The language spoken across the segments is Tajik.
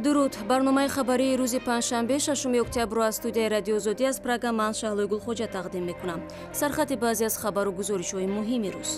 Дуруд. Барномаи хабарии рӯзи панҷшанбе, 6 октябрро аз студияи Радиои Озодӣ аз Прага ман Шаҳлои Гулхоҷа тақдим мекунам. Сархати баъзе аз хабару гузоришҳои муҳими рӯз.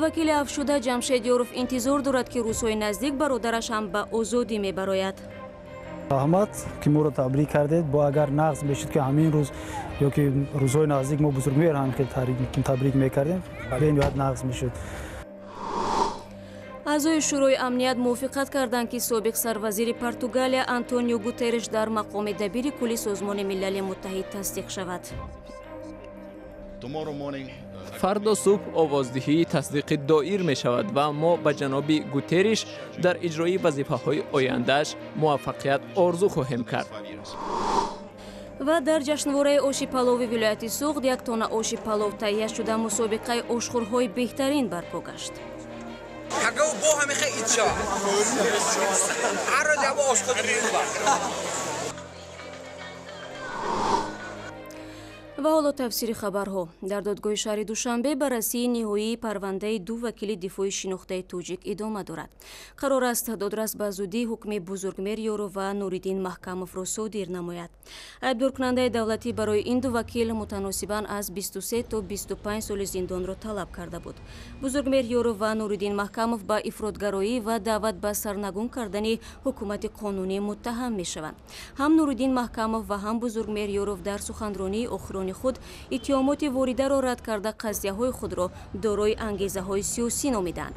Вакили афшуда Ҷамшед Ёров интизор дорад, ки рӯзҳои наздик бародараш ҳам ба озодӣ мебарояд. Раҳмат, ки моро табрик кардед. Бо агар нағз мешуд, ки ҳамин рӯз ё ки рӯзҳои наздик мо Бузургмеҳр ҳам хел табрик мекардем, бениҳоят нағз мешуд. Аъзои Шӯрои амният мувофиқат карданд, ки собиқ сарвазири Португалия Антонио Гутерреш дар мақоми дабири кулли Созмони Милали Муттаҳид тасдиқ шавад. Фардо субҳ овоздиҳии тасдиқи доир мешавад ва мо ба ҷаноби Гутерриш дар иҷрои вазифаҳои ояндааш муваффақият орзу хоҳем кард. Ва дар ҷашнвораи оши палови вилояти Суғд як тонна оши палов таҳия шуда, мусобиқаи ошхӯрҳои беҳтарин барпо гашт. Ва ҳоло тафсири хабарҳо. Дар додгоҳи шаҳри Душанбе баррасии ниҳоии парвандаи ду вакили дифои шинохтаи тоҷик идома дорад. Қарор аст, додрас ба зудӣ ҳукми Бузургмеҳр Ёров ва Нуриддин Маҳкамовро содир намояд. Айбдоркунандаи давлатӣ барои ин ду вакил мутаносибан аз 23 то 25 соли зиндонро талаб карда буд. Бузургмеҳр Ёров ва Нуриддин Маҳкамов ба ифротгароӣ ва даъват ба сарнагун кардани ҳукумати қонунӣ муттаҳам мешаванд. Ҳам Нуриддин Маҳкамов ва ҳам Бузургмеҳр Ёров дар суханронии охирони худ иттиҳомоти воридаро рад карда, қазияҳои худро дорои ангезаҳои сиёсӣ номиданд.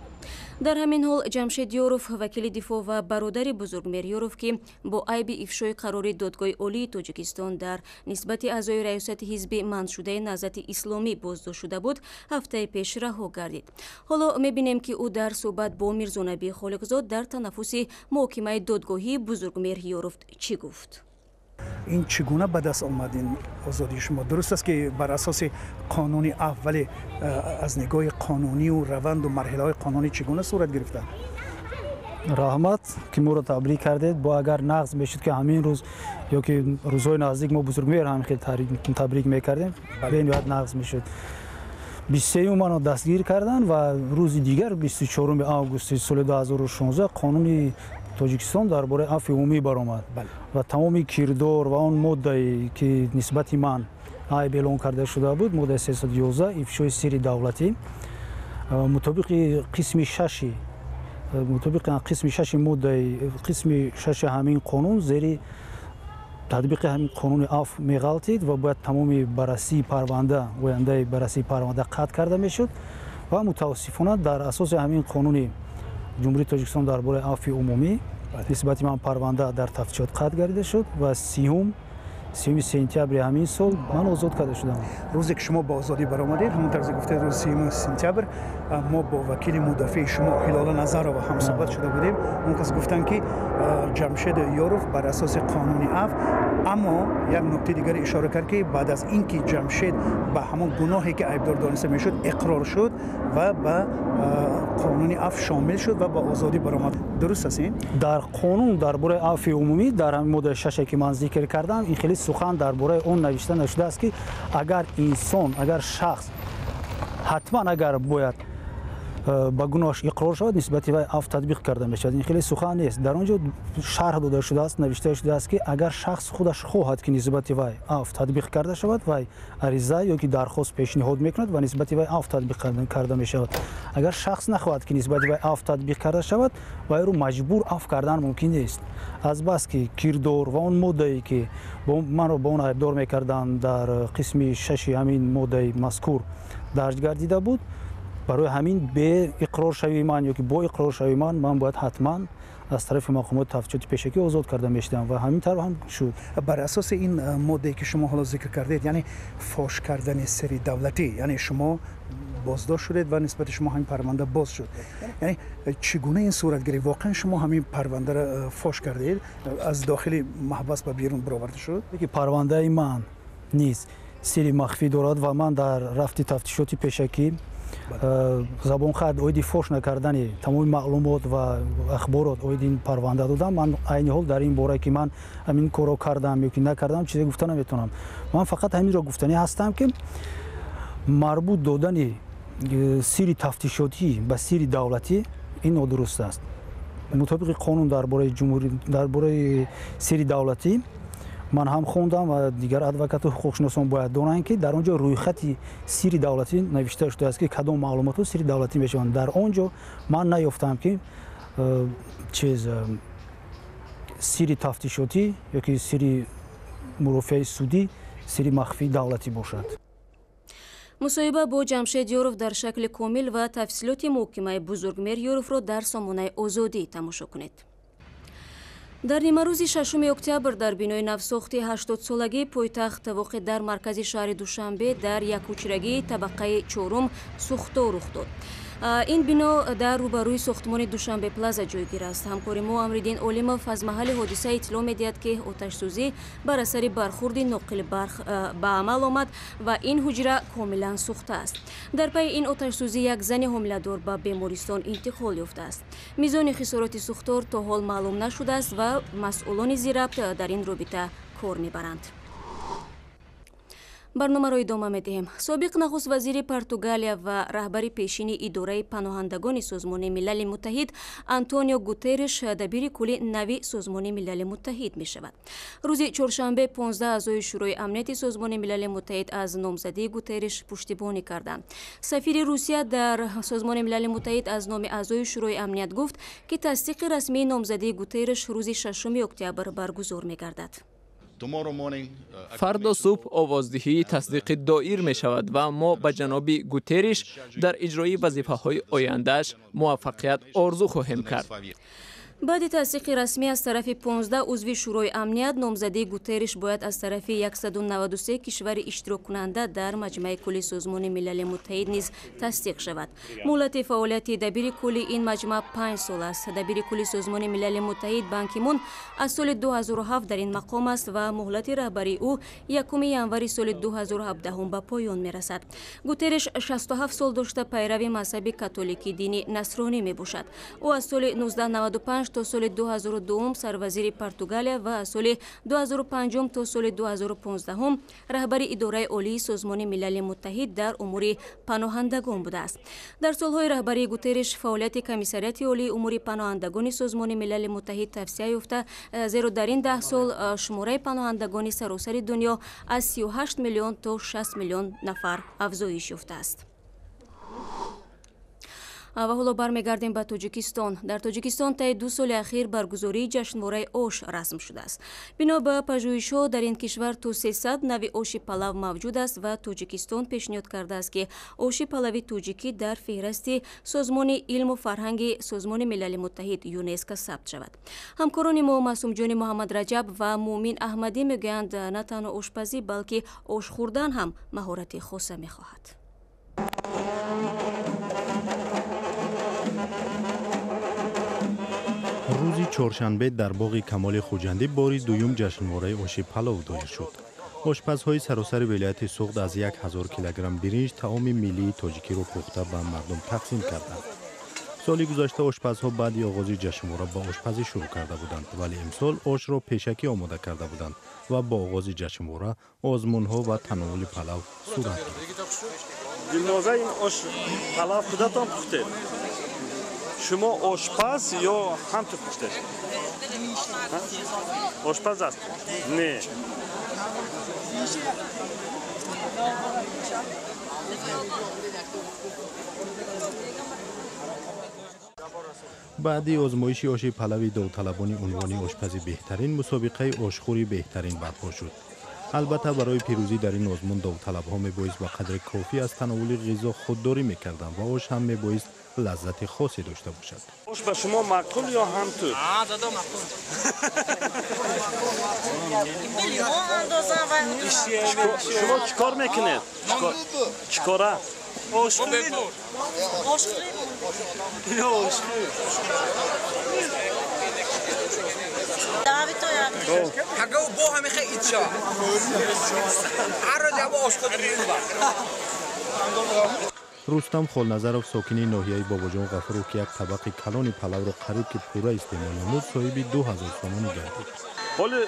Дар ҳамин ҳол Ҷамшед Ёров, вакили дифоъ ва бародари Бузургмеҳр Ёров, ки бо айби ифшои қарори Додгоҳи Олии Тоҷикистон дар нисбати аъзои раёсати ҳизби манъшудаи Наҳзати Исломӣ боздошт шуда буд, ҳафтаи пеш раҳо гардид. Ҳоло мебинем, ки ӯ дар суҳбат бо Мирзонабӣ Холиқзод дар танаффуси муҳокимаи додгоҳии Бузургмеҳр Ёров чӣ гуфт. Ин чӣ гуна ба даст омад ин озодии шумо? Дуруст аст, ки бар асоси қонуни афв, вале аз нигоҳи қонунию раванду марҳилаҳои қонунӣ чӣ гуна сурат гирифтанд? Раҳмат, ки моро табрик кардед. Бо агар нағз мешуд, ки ҳамин рӯз ё ки рӯзҳои наздик мо Бузургмеҳр ҳам хел табрик мекардем, бениҳоят нағз мешуд. 23 маро дастгир карданд ва рӯзи дигар, 24 августи соли 2016, қонуни Тоҷикистон дар бораи афви умумӣ баромад ва тамоми кирдор ва он моддае, ки нисбати ман айб эълон карда шуда буд, моддаи 311, ифшои сирри давлатӣ, мутобиқи қисми шаши, мутобиқи қисми шаши моддаи, қисми шаши ҳамин қонун, зери татбиқи ҳамин қонуни афв меғалтид ва бояд тамоми баррасии парванда, ояндаи баррасии парванда қатъ карда мешуд. Ва мутаассифона дар асоси ҳамин қонуни Ҷумҳурии Тоҷикистон дар бораи афви умумӣ нисбати ман парванда дар тафтишот қатъ гардида шуд ва 30 сентябри ҳамин сол ман озод карда шудам. Рӯзе ки шумо ба озодӣ баромадед, ҳамон тарзе гуфтед, рӯзи 30 сентябр мо бо вакили мудофеи шумо Ҳилола Назарова ҳамсӯҳбат шуда будем. Он кас гуфтанд, ки Ҷамшед Ёров бар асоси қонуни афв, аммо як нуктаи дигаре ишора кард, ки баъд аз ин ки Ҷамшед ба ҳамон гуноҳе, ки айбдор дониста мешуд, иқрор шуд ва ба қонуни афв шомил шуд ва ба озодӣ баромад. Дуруст аст ин? Дар қонун дар бораи афви умумӣ, дар ҳамин моддаи шаше, ки ман зикр кардам, ин хеле сухан дар бораи он навишта нашудааст, ки агар инсон, агар шахс ҳатман агар бояд ба гуноҳаш иқрор шавад, нисбати вай афв татбиқ карда мешавад. Ин хеле сухан нест. Дар он ҷо шарҳ дода шудааст, навишта шудааст, ки агар шахс худаш хоҳад, ки нисбати вай афв татбиқ карда шавад, вай ариза ё ки дархост пешниҳод мекунад ва нисбати вай афв татбиқ карда мешавад. Агар шахс нахоҳад, ки нисбати вай афв татбиқ карда шавад, вайро маҷбур афв кардан мумкин нест. Азбаски кирдор ва он моддае, ки манро ба он айбдор мекарданд, дар қисми шаши ҳамин моддаи мазкур дарҷ гардида буд, барои ҳамин бе иқроршавии ман ё ки бо иқроршавии ман бояд ҳатман аз тарафи мақомоти тафтишоти пешакӣ озод карда мешудам ва ҳамин тавр ҳам шуд. Бар асоси ин моддае, ки шумо ҳоло зикр кардед, яъне фош кардани сирри давлатӣ, яъне шумо боздошт шудед ва нисбати шумо ҳамин парванда боз шуд, яъне чӣ гуна ин сурат гирифт? Воқеан шумо ҳамин парвандаро фош кардед, аз дохили маҳбас ба берун бароварда шуд? Ки парвандаи ман низ сирри махфӣ дорад ва ман дар рафти тафтишоти пешакӣ забонхат оиди фош накардани тамоми маълумот ва ахборот оиди ин парванда додам. Ман айни ҳол дар ин бора, ки ман ҳамин корро кардам ё ки накардам, чизе гуфта наметавонам. Ман фақат ҳаминро гуфтанӣ ҳастам, ки марбут додани сирри тафтишотӣ ба сирри давлатӣ ин нодуруст аст. Мутобиқи қонун дар бораи ҷумҳурӣ, дар бораи сири давлатӣ ман ҳам хондам ва дигар адвокату ҳуқуқшиносон бояд донанд, ки дар он ҷо рӯйхати сири давлатӣ навишта шудааст, ки кадом маълумотҳо сири давлатӣ мешаванд. Дар он ҷо ман наёфтам, ки чиз сири тафтишотӣ ё ки сири мурофиаи судӣ сири махфии давлатӣ бошад. Мусоҳиба бо Ҷамшед Ёров дар шакли комил ва тафсилоти муҳокимаи Бузургмеҳр Ёровро дар сомонаи Озодӣ тамошо кунед. Дар нимарӯзи 6 октябр дар бинои навсохти 80-солагии пойтахт воқеъ дар маркази шаҳри Душанбе дар як ҳуҷрагии табақаи чорум сӯхтор рух дод. Ин бино дар рӯбарӯи сохтмони Душанбе Плаза ҷойгир аст. Ҳамкори мо Амриддин Олимов аз маҳалли ҳодиса иттилоъ медиҳад, ки оташсӯзӣ бар асари бархурди ноқили барқ ба амал омад ва ин ҳуҷра комилан сӯхтааст. Дар пайи ин оташсӯзӣ як зани ҳомиладор ба бемористон интиқол ёфтааст. Мизони хисороти сӯхтор то ҳол маълум нашудааст ва масъулони зирабт дар ин робита кор мебаранд. Барномаро идома медиҳем. Собиқ нахуст вазири Португалия ва раҳбари пешини идораи паноҳандагони Созмони Милали Муттаҳид Антонио Гутерриш дабири кулли нави Созмони Милали Муттаҳид мешавад. Рӯзи чоршанбе 15 аъзои Шӯрои амнияти Созмони Милали Муттаҳид аз номзадии Гутерриш пуштибонӣ карданд. Сафири Русия дар Созмони Милали Муттаҳид аз номи аъзои Шӯрои амният гуфт, ки тасдиқи расмии номзадии Гутерриш рӯзи 6 октябр баргузор мегардад. Фардо субҳ овоздиҳии тасдиқи доир мешавад ва мо ба ҷаноби Гутерриш дар иҷрои вазифаҳои ояндааш муваффақият орзу хоҳем кард. Баъди тасдиқи расмӣ аз тарафи 15 узви Шӯрои амният номзадии Гутерриш бояд аз тарафи 193 кишвари иштироккунанда дар Маҷмаи кулли Созмони Милали Муттаҳид низ тасдиқ шавад. Муҳлати фаъолияти дабири кулли ин маҷмаъ 5 сол аст. Дабири кулли Созмони Милали Муттаҳид Бан Ки Мун аз соли 2007 дар ин мақом аст ва муҳлати раҳбарии ӯ 1 январи соли 2017 ба поён мерасад. Гутерриш 67 сол дошта, пайрави мазҳаби католики дини насронӣ мебошад. Ӯ аз соли 1995 то соли 2002 сарвазири Португалия ва аз соли 2005 то соли 2015 раҳбари идораи олии Созмони Милали Муттаҳид дар умури паноҳандагон будааст. Дар солҳои раҳбарии Гутерриш фаъолияти Комиссариати олии умури паноҳандагони Созмони Милали Муттаҳид тавсия ёфта, зеро дар ин 10 сол шумораи паноҳандагони саросари дунё аз 38 миллион то 60 миллион нафар афзоиш ёфтааст. Ва ҳоло бармегардем ба Тоҷикистон. Дар Тоҷикистон таи 2 соли ахир баргузории ҷашнвораи ош расм шудааст. Бино ба пажӯҳишҳо дар ин кишвар то 300 нави оши палав мавҷуд аст ва Тоҷикистон пешниҳод кардааст, ки оши палави тоҷикӣ дар феҳрасти Созмони илму фарҳанги Созмони Милали Муттаҳид ЮНЕСКО сабт шавад. Ҳамкорони мо Маъсумҷони Муҳаммадраҷаб ва Муъмин Аҳмадӣ мегӯянд, на танҳо ошпазӣ, балки ош хӯрдан ҳам маҳорати хоса мехоҳад. Рӯзи чоршанбе дар боғи Камоли Хуҷандӣ бори дуюм ҷашнвораи оши палов доир шуд. Ошпазҳои саросари вилояти Суғд аз 1000 килограмм биринҷ таоми миллии тоҷикиро пухта ба мардум тақсим карданд. Соли гузашта ошпазҳо баъди оғози ҷашнвора ба ошпазӣ шурӯъ карда буданд, вале имсол ошро пешакӣ омода карда буданд ва бо оғози ҷашнвора озмунҳо ва тановули палав сурат гирифт. Дилноза, ин ош палав худатон пухтед? Шумо ошпаз ё ҳамту пухтед? Ошпаз аст? Не. Баъди озмоиши оши палави довталабони унвони ошпази беҳтарин мусобиқаи ошхӯри беҳтарин барпо шуд. Албатта, барои пирӯзӣ дар ин озмун довталабҳо мебоист ба қадри кофӣ аз тановули ғизо худдорӣ мекарданд ва ош ҳам мебоист лаззати хосе дошта бошад. Ош ба шумо маъқул ё ҳамту? Шумо чӣ кор мекунед? Чӣ кора? Рустам Холназаров, сокини ноҳияи Бобоҷон Ғафуров, ки як табақи калони палавро қариб ки пурра истеъмол намуд, соҳиби 2000 сомонӣ гардид. Ҳоле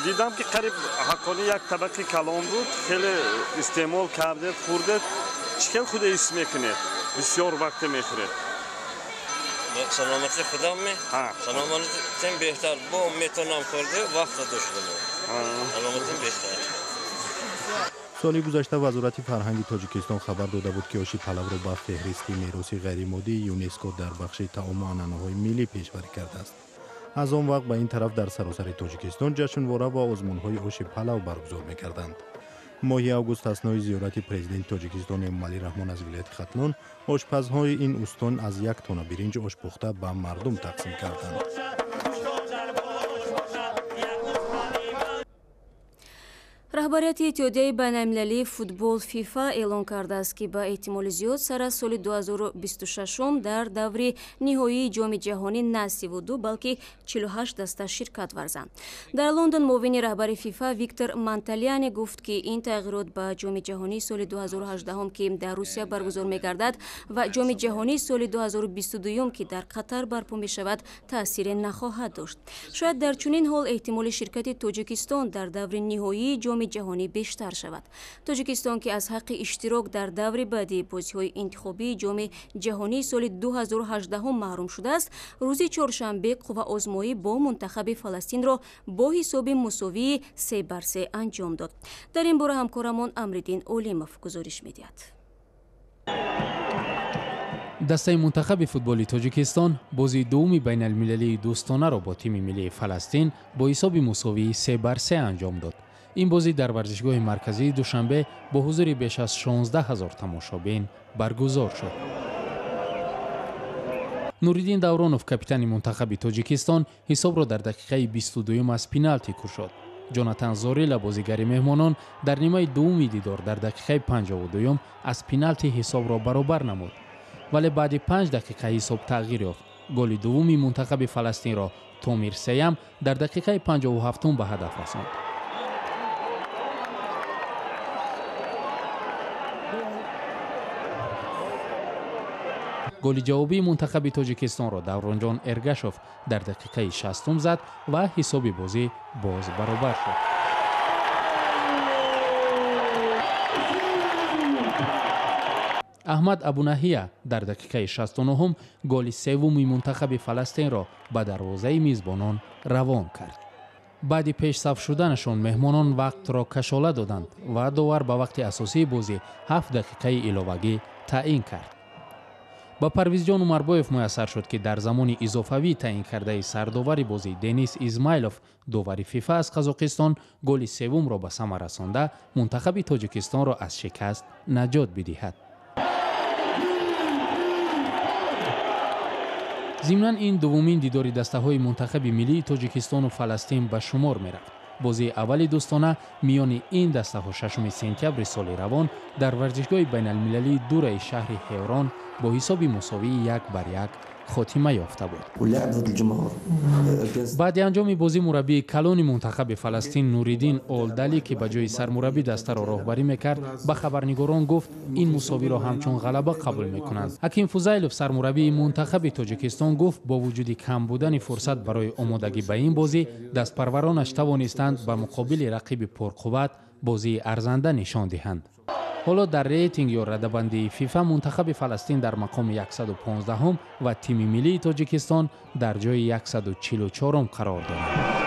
дидам, ки қариб ҳаққонӣ як табақи калон буд, хеле истеъмол кардед, хӯрдед. Чӣ хел худа ҳис мекунед? Бисёр вақте мехӯред. Саломатии худам ми? Саломатим беҳтар. Бо метавонам хӯрда, вақт дошта саломатим беҳтар. Соли гузашта Вазорати фарҳанги Тоҷикистон хабар дода буд, ки оши палавро ба феҳристи мероси ғайримоддии ЮНЕСКО дар бахши таому анъанаҳои миллӣ пешбарӣ кардааст. Аз он вақт ба ин тараф дар саросари Тоҷикистон ҷашнвора ва озмунҳои оши палав баргузор мекарданд. Моҳи август аснои зиёрати президенти Тоҷикистон Эмомалӣ Раҳмон аз вилояти Хатлон ошпазҳои ин устон аз як тонна биринҷ ошпухта ба мардум тақсим карданд. Раҳбарияти Иттиҳодияи байналмилалии футбол ФИФА эълон кардааст, ки ба эҳтимоли зиёд сар аз соли 2026 дар даври ниҳоии Ҷоми ҷаҳонӣ на 32, балки 48 даста ширкат варзанд. Дар Лондон муовини раҳбари ФИФА Виктор Манталиани гуфт, ки ин тағйирот ба Ҷоми ҷаҳонии соли 2018, ки дар Русия баргузор мегардад, ва Ҷоми ҷаҳонии соли 2022, ки дар Қатар барпо мешавад, таъсире нахоҳад дошт. Шояд дар чунин ҳол эҳтимоли ширкати Тоҷикистон дар даври ниҳоии Ҷоми ҷаҳонӣ бештар шавад. Тоҷикистон, ки аз ҳаққи иштирок дар даври баъдии бозиҳои интихобии Ҷоми ҷаҳонии соли 2018 маҳрум шудааст, рӯзи чоршанбе қувваозмоӣ бо мунтахаби Фаластинро бо ҳисоби мусовии 3-3 анҷом дод. Дар ин бора ҳамкорамон Амриддин Олимов гузориш медиҳад. Дастаи мунтахаби футболи Тоҷикистон бозии дуввуми байналмилалии дӯстонаро бо тими миллии Фаластин бо ҳисоби мусовии 3-3 анҷом дод. Ин бозӣ дар варзишгоҳи марказии Душанбе бо ҳузури беш аз 16 ҳазор тамошобин баргузор шуд. Нуриддин Давронов, капитани мунтахаби Тоҷикистон, ҳисобро дар дақиқаи 22 аз пеналти кушод. Ҷонатан Зорила, бозигари меҳмонон, дар нимаи дуввуми дидор дар дақиқаи 52 аз пеналти ҳисобро баробар намуд. Вале баъди 5 дақиқа ҳисоб тағйир ёфт. Голи дуввуми мунтахаби Фаластинро Томир Сеям дар дақиқаи 57 ба ҳадаф расонд. Голи ҷавобии мунтахаби Тоҷикистонро Давронҷон Эргашов дар дақиқаи 60 зад ва ҳисоби бозӣ боз баробар шуд. Аҳмад Абунаҳия дар дақиқаи 69 голи севуми мунтахаби Фаластинро ба дарвозаи мизбонон равон кард. Баъди пешсаф шуданашон меҳмонон вақтро кашола доданд ва довар ба вақти асосии бозӣ 7 дақиқаи иловагӣ таъин кард. Ба Парвизҷон Умарбоев муяссар шуд, ки дар замони изофавӣ таъин кардаи сардовари бозӣ Денис Измайлов, довари ФИФА аз Қазоқистон, голи севумро ба самар расонда, мунтахаби Тоҷикистонро аз шикаст наҷот бидиҳад. Зимнан ин дуввумин дидори дастаҳои мунтахаби миллии Тоҷикистону Фаластин ба шумор мерафт. Бозии аввали дӯстона миёни ин дастаҳо 6 сентябри соли равон дар варзишгоҳи байналмилалии дураи шаҳри Ҳеврон бо ҳисоби мусовии 1-1 хотима ёфта буд. Баъди анҷоми бозӣ мураббии калони мунтахаби Фаластин Нуриддин Олдалӣ, ки ба ҷои сармураббӣ дастаро роҳбарӣ мекард, ба хабарнигорон гуфт, ин мусовиро ҳамчун ғалаба қабул мекунанд. Ҳаким Фузайлов, сармураббии мунтахаби Тоҷикистон, гуфт, бо вуҷуди кам будани фурсат барои омодагӣ ба ин бозӣ, дастпарваронаш тавонистанд ба муқобили рақиби пурқувват бозии арзанда нишон диҳанд. Ҳоло дар рейтинг ё радабандии ФИФА мунтахаби Фаластин дар мақоми 115 ва тими миллии Тоҷикистон дар ҷои 144 қарор дорад.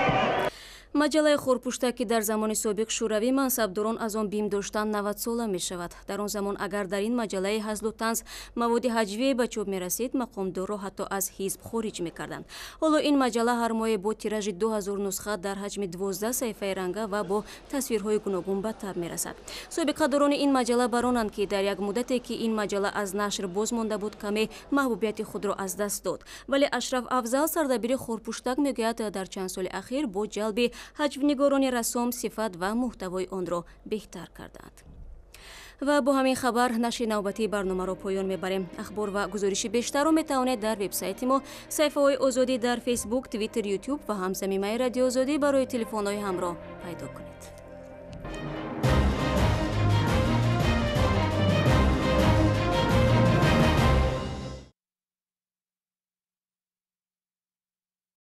Маҷаллаи Хорпушта, ки дар замони собиқ Шӯравӣ мансабдорон аз он бим доштанд, 90 сола мешавад. Дар он замон агар дар ин маҷаллаи ҳазлу танз маводи ҳаҷвие ба чоп мерасид, мақомдорро ҳатто аз ҳизб хориҷ мекарданд. Ҳоло ин маҷалла ҳар моҳе бо тиражи 2000 нусха дар ҳаҷми 12 саҳифаи ранга ва бо тасвирҳои гуногун ба таб мерасад. Собиқадорони ин маҷалла баронанд, ки дар як муддате, ки ин маҷалла аз нашр боз монда буд, каме маҳбубияти худро аз даст дод. Вале Ашраф Афзал, сардабири Хорпуштак, мегӯяд, дар чанд соли ахир бо ҷалби ҳаҷвнигорони рассом сифат ва муҳтавои онро беҳтар карданд. Ва бо ҳамин хабар нашри навбатии барномаро поён мебарем. Ахбор ва гузориши бештарро метавонед дар вебсайти мо, саҳифаҳои Озодӣ дар Фейсбук, Твиттер, Ютуб ва ҳам замимаи Радиоозодӣ барои телефонҳои ҳамроҳ пайдо кунед.